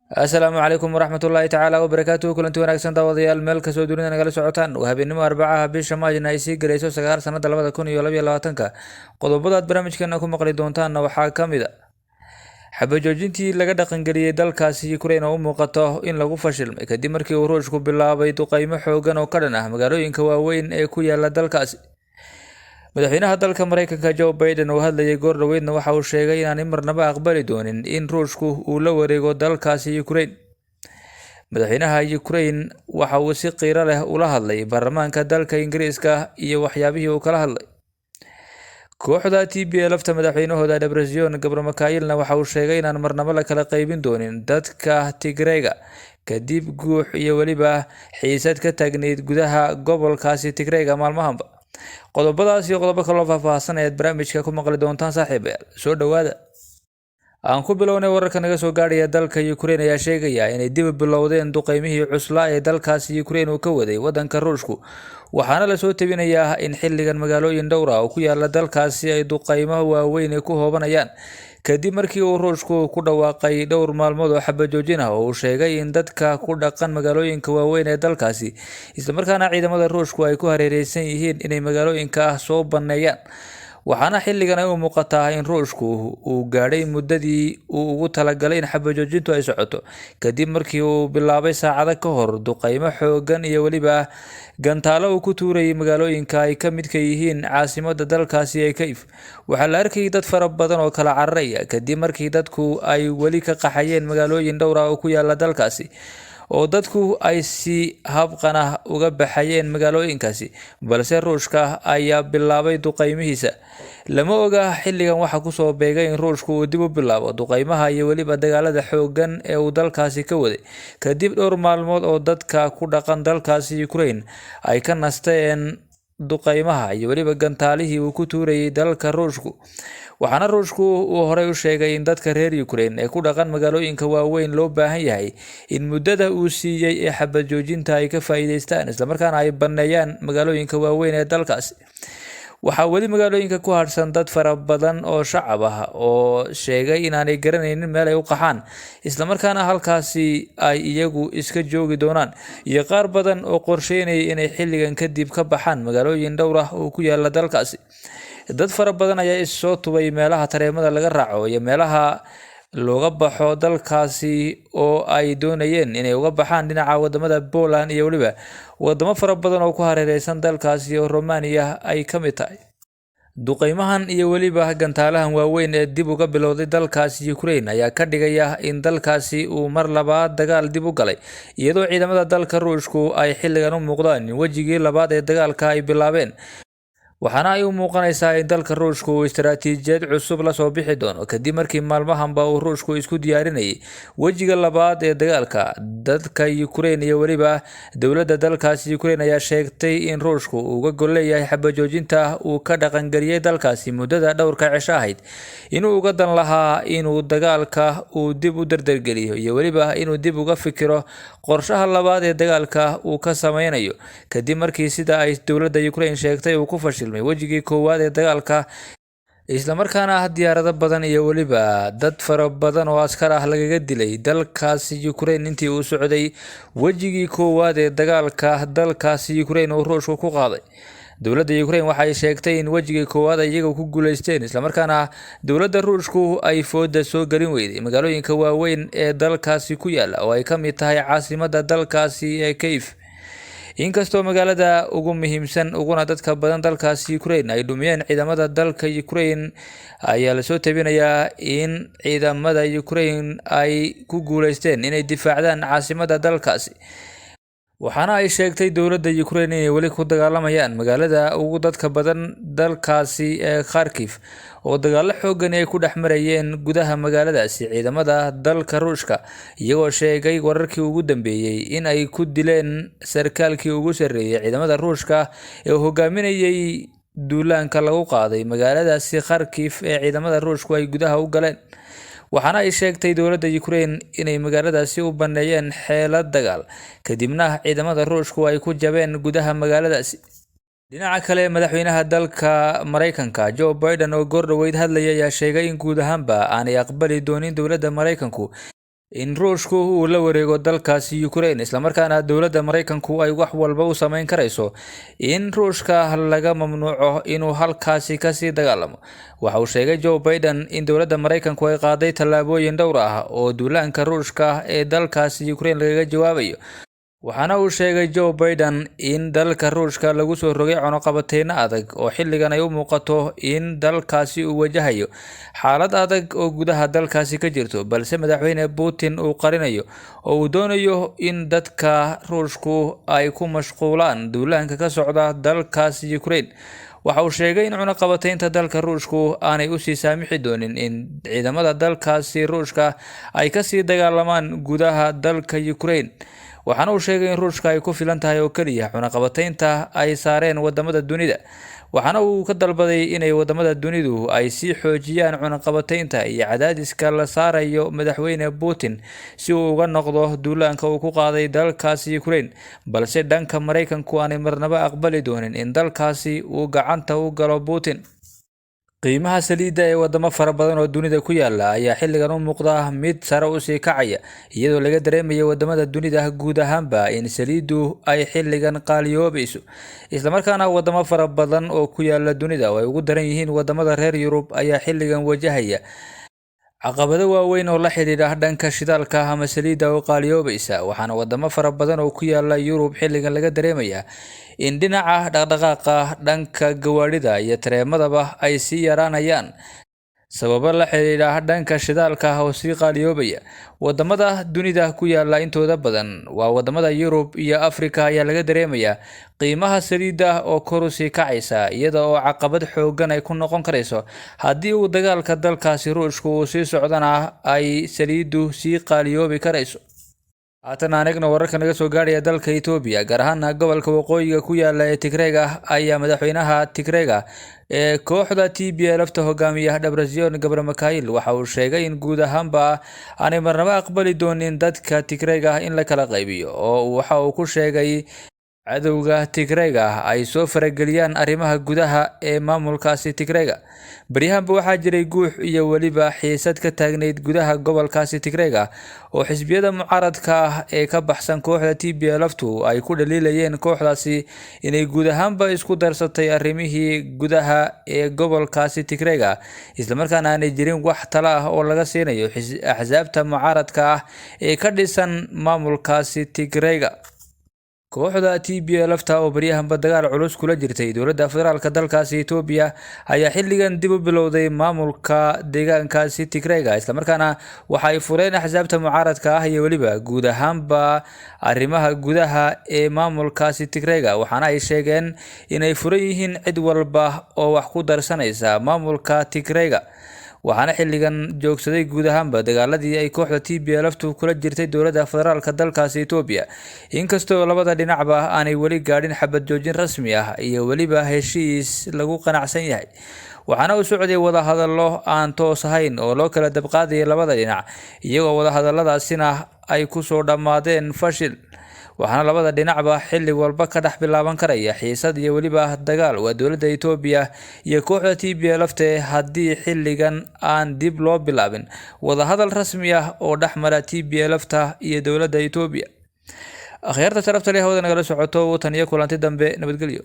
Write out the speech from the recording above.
Asalaamu calaykum waraxmatullaahi tacaala wabarakaatuhu. Kulanti wanaagsan, daawadayaal, meel kastoo dunida nagala socotaan. Waa habeenimo Arbacaha, bisha Maajna ay sii galayso 9, sanada 2022-ka. Qodobadaad barnaamijkeena ku maqli doontaanna waxaa ka mid a xabajoojintii laga dhaqangeliyey dalkaasi Ukraine oo u muuqato in lagu fashilmay, kadib markii uu Ruushku bilaabay duqeymo xoogan oo ka dhan ah magaalooyinka waaweyn ee ku yaala dalkaasi. Madaxweynaha dalka Mareykanka Joe Biden oo hadlayay goor dhoweydna waxa uu sheegay inaanay marnaba aqbali doonin in Ruushku uu la wareego dalkaasi Ukraine. Madaxweynaha Ukraine waxa uu si qiiro leh ula hadlay baarlamaanka dalka Ingiriiska iyo waxyaabihii uu kala hadlay. Kooxda TPLF-ta madaxweynahooda Debretsion Gebremichaelna waxa uu sheegay inaan marnaba la kala qaybin doonin dadka Tigreega, kadib guux iyo weliba xiisad ka taagneyd gudaha gobolkaasi Tigreega maalmahanba. Qodobadaas iyo qodobo kaloo faahfaahsan ayaad barnaamijka ku maqli doontaan, saaxiibayaal, soo dhowaada. Aan ku bilownay, wararka naga soo gaadhaya dalka Ukraine ayaa sheegaya inay dib u bilowdeen duqeymihii cuslaa ee dalkaasi Ukraine uu ka waday wadanka Ruushku, waxaana lasoo tebinayaa in xilligan magaalooyin dhowr ah oo ku yaala dalkaasi ay duqeymo waaweyn ku hoobanayaan, kadib markii uu Ruushku ku dhawaaqay dhowr maalmood oo xabajoojin ah oo uu sheegay in dadka ku dhaqan magaalooyinka waaweyn ee dalkaasi, islamarkaana ciidamada Ruushku ay ku hareereysan yihiin, inay magaalooyinka soo banneeyaan. Waxaana xilligan ay u muuqataa in Ruushku uu gaadhay muddadii uu ugu talagalay in xabajoojintu ay socoto, kadib markii uu bilaabay saacado ka hor duqeymo xoogan iyo weliba gantaalo uu ku tuurayay magaalooyinka ay ka midka yihiin caasimada dalkaasi ee Kyiv. Waxaa la arkayay dad fara badan oo kala cararaya, kadib markii dadku ay weli ka qaxayeen magaalooyin dhowr ah oo ku yaala dalkaasi, oo dadku ay si habqan ah uga baxayeen magaalooyinkaasi, balse Ruushka ayaa bilaabay duqeymihiisa. Lama oga xilligan waxa kusoo beegay in Ruushku uu dib u bilaabo duqeymaha iyo weliba dagaalada xooggan ee uu dalkaasi ka waday, kadib dhowr maalmood oo dadka ku dhaqan dalkaasi Ukraine ay ka nasteen duqeymaha iyo weliba gantaalihii uu ku tuurayay dalka Ruushku. Waxaana Ruushku uu horey u sheegay in dadka reer Ukraine ee ku dhaqan magaalooyinka waaweyn loo baahan yahay in muddada uu siiyey ee xabad joojinta ay ka faa'iideystaan, islamarkaana ay banneeyaan magaalooyinka waaweyn ee dalkaasi. Waxaa weli magaalooyinka ku hadhsan dad fara badan oo shacab ah oo sheegay inaanay garanaynin meel ay u qaxaan, islamarkaana halkaasi ay iyagu iska joogi doonaan, iyo qaar badan oo qorsheynaya inay xilligan kadib ka baxaan magaalooyin dhowr ah oo ku yaala dalkaasi. Dad fara badan ayaa issoo tubay meelaha tareemada laga raaco iyo meelaha looga baxo dalkaasi, oo ay doonayeen inay uga baxaan dhinaca wadamada Poland iyo weliba wadamo fara badan oo ku hareereysan dalkaasi oo Romania ay ka mid tahay. Duqeymahan iyo weliba gantaalahan waaweyn ee dib uga bilowday dalkaasi Ukraine ayaa ka dhigaya in dalkaasi uu mar labaad dagaal dib u galay, iyadoo ciidamada dalka Ruushku ay xilligan u muuqdaan in wejigii labaad ee dagaalka ay bilaabeen. Waxaana ay u muuqanaysaa in dalka Ruushku uu istaraatiijiyad cusub lasoo bixi doono, kadib markii maalmahanba uu Ruushku isku diyaarinayay wejiga labaad ee dagaalka. Dadka Ukraine iyo weliba dowladda dalkaasi Ukraine ayaa sheegtay in Ruushku uga gol leeyahay xabajoojinta uu ka dhaqangeliyey dalkaasi muddada dhowrka cisho ahayd inuu uga dan lahaa inuu dagaalka uu dib u dardargeliyo iyo weliba inuu dib uga fikiro qorshaha labaad ee dagaalka uu ka sameynayo, kadib markii, sida ay dowladda Ukraine sheegtay, uu ku fashilmay wejigii koowaad ee dagaalka, islamarkaana ah diyaarado badan iyo weliba dad fara badan oo askar ah lagaga dilay dalkaasi Ukraine intii uu socday wejigii koowaad ee dagaalka dalkaasi Ukraine uu Ruushku ku qaaday. Dowladda Ukraine waxay sheegtay in wejigii koowaad ay iyagu ku guuleysteen, islamarkaana dowladda Ruushku ay fooda soo gelin weyday magaalooyinka waaweyn ee dalkaasi ku yaala, oo ay ka mid tahay caasimadda dalkaasi ee Kyiv. Inkastoo magaalada ugu muhiimsan uguna dadka badan dalkaasi Ukraine ay dhumiyeen ciidamada dalka Ukraine, ayaa lasoo tabinayaa in ciidamada Ukraine ay ku guuleysteen inay difaacdaan caasimadda dalkaasi. Waxaana ay sheegtay dowladda Ukraine inay weli ku dagaalamayaan magaalada ugu dadka badan dalkaasi ee Kharkiv, oo dagaalo xoogani ay ku dhex marayeen gudaha magaaladaasi ciidamada dalka Ruushka, iyagoo sheegay wararkii ugu dambeeyey in ay ku dileen sarkaalkii ugu sarreeyay ciidamada Ruushka ee hogaaminayay duulaanka lagu qaaday magaaladaasi Kharkiv ee ciidamada Ruushku ay gudaha u galeen. Waxaana ay sheegtay dowladda Ukraine inay magaaladaasi u baneeyeen xeelad dagaal, kadibna ciidamada Ruushku ay ku jabeen gudaha magaaladaasi. Dhinaca kale, madaxweynaha dalka Mareykanka Joe Biden oo goor dhoweyd hadlaya ayaa sheegay in guud ahaanba aanay aqbali doonin dowladda Mareykanku. In Ruushku uu la wareego dalkaasi Ukraine, islamarkaana dowladda Maraykanku ay wax walba u sameyn karayso in Ruushka laga mamnuuco inuu halkaasi kasii dagaalamo. Waxa uu sheegay Joe Biden in dowladda Maraykanku ay qaaday tallaabooyin dhowr ah oo duulaanka Ruushka ee dalkaasi Ukraine lagaga jawaabayo. Waxaana uu sheegay Joe Biden in dalka Ruushka lagu soo rogay cunuqabateyno adag, oo xilligan ay u muuqato in dalkaasi uu wajahayo xaalad adag oo gudaha dalkaasi ka jirto, balse madaxweyne Putin uu qarinayo oo uu doonayo in dadka Ruushku ay ku mashquulaan duulaanka ka socda dalkaasi Ukraine. Waxa uu sheegay in cunaqabateynta dalka Ruushku aanay usii saamixi doonin in ciidamada dalkaasi Ruushka ay kasii dagaalamaan gudaha dalka Ukraine. Waxaana uu sheegay in Ruushka ay ku filan tahay oo keliya cunaqabateynta ay saareen wadamada dunida. Waxaana uu ka dalbaday inay wadamada dunidu ay sii xoojiyaan cunaqabateynta iyo cadaadiska la saarayo madaxweyne Putin si uu uga noqdo duulaanka uu ku qaaday dalkaasi Ukraine, balse dhanka Maraykanku aanay marnaba aqbali doonin in dalkaasi uu gacanta u galo Putin. Qiimaha saliidda ee wadamo fara badan oo dunida ku yaala ayaa xilligan u muuqda mid sare usii kacaya, iyadoo laga dareemayo wadamada dunida guud ahaanba in saliiddu ay xilligan qaaliyoobayso, islamarkaana wadamo fara badan oo ku yaala dunida oo ay ugu daran yihiin wadamada reer Yurub ayaa xilligan wajahaya caqabado waaweyn oo la xidhiidha dhanka shidaalka ama saliidda oo qaaliyoobaysa. Waxaana wadamo fara badan oo ku yaala Yurub xilligan laga dareemayaa in dhinaca dhaqdhaqaaqa dhanka gawaadhida iyo tareemadaba ay sii yaraanayaan sababo la xidhiidha dhanka shidaalka oo sii qaaliyoobaya. Wadamada dunida ku yaala intooda badan waa wadamada Yurub iyo Afrika ayaa laga dareemayaa qiimaha saliidda oo kor u sii kacaysa, iyada oo caqabad xoogan ay ku noqon karayso haddii uu dagaalka dalkaasi Ruushku uu sii socdana ay saliiddu sii qaaliyoobi karayso. Haatan aan eegno wararka naga soo gaadhaya dalka Itoobiya, gaar ahaana gobolka waqooyiga ku yaala ee Tigreega. Ayaa madaxweynaha Tigreega ee kooxda TPLF-ta hogaamiya Debretsion Gebremichael waxa uu sheegay in guud ahaanba aanay marnaba aqbali doonin dadka Tigreega in la kala qaybiyo, oo waxa uu ku sheegay cadowga Tigreega ay soo farageliyaan arrimaha gudaha ee maamulkaasi Tigreega. Baryahanba waxaa jiray guux iyo weliba xiisad ka taagnayd gudaha gobolkaasi Tigreega, oo xisbiyada mucaaradka ah ee ka baxsan kooxda TPLF-tu ay ku dhaliilayeen kooxdaasi inay guud ahaanba isku darsatay arrimihii gudaha ee gobolkaasi Tigreega, islamarkaana aanay jirin wax talo ah oo laga siinayo axsaabta mucaaradka ah ee ka dhisan maamulkaasi Tigreega. Kooxda TPLF-ta oo baryahanba dagaal culus kula jirtay dowladda federaalka dalkaasi Itoobiya ayaa xilligan dib u bilowday maamulka deegaankaasi Tigreega, islamarkaana waxa ay fureen axsaabta mucaaradka ah iyo weliba guud ahaanba arrimaha gudaha ee maamulkaasi Tigreega. Waxaana ay sheegeen inay furan yihiin cid walba oo wax ku darsanaysa maamulka Tigreega. Waxaana xilligan joogsaday guud ahaanba dagaaladii ay kooxda TPLF-tu kula jirtay dowladda federaalka dalkaasi Itoobiya, inkastoo labada dhinacba aanay weli gaadhin xabad joojin rasmi ah iyo weliba heshiis lagu qanacsan yahay. Waxaana u socday wadahadallo aan toos ahayn oo loo kala dabqaadayay labada dhinac, iyagoo wadahadalladaasina ay kusoo dhammaadeen fashil. Waxaana labada dhinacba xilli walba ka dhex bilaaban karaya xiisad iyo weliba dagaal waa dowladda Itoobiya iyo kooxda TPLF-te haddii xilligan aan dib loo bilaabin wadahadal rasmi ah oo dhex mara TPLF-ta iyo dowladda Itoobiya. Akhyaarta sharafta leh hawada nagala socoto, watan iyo kulanti dambe, nabadgelyo.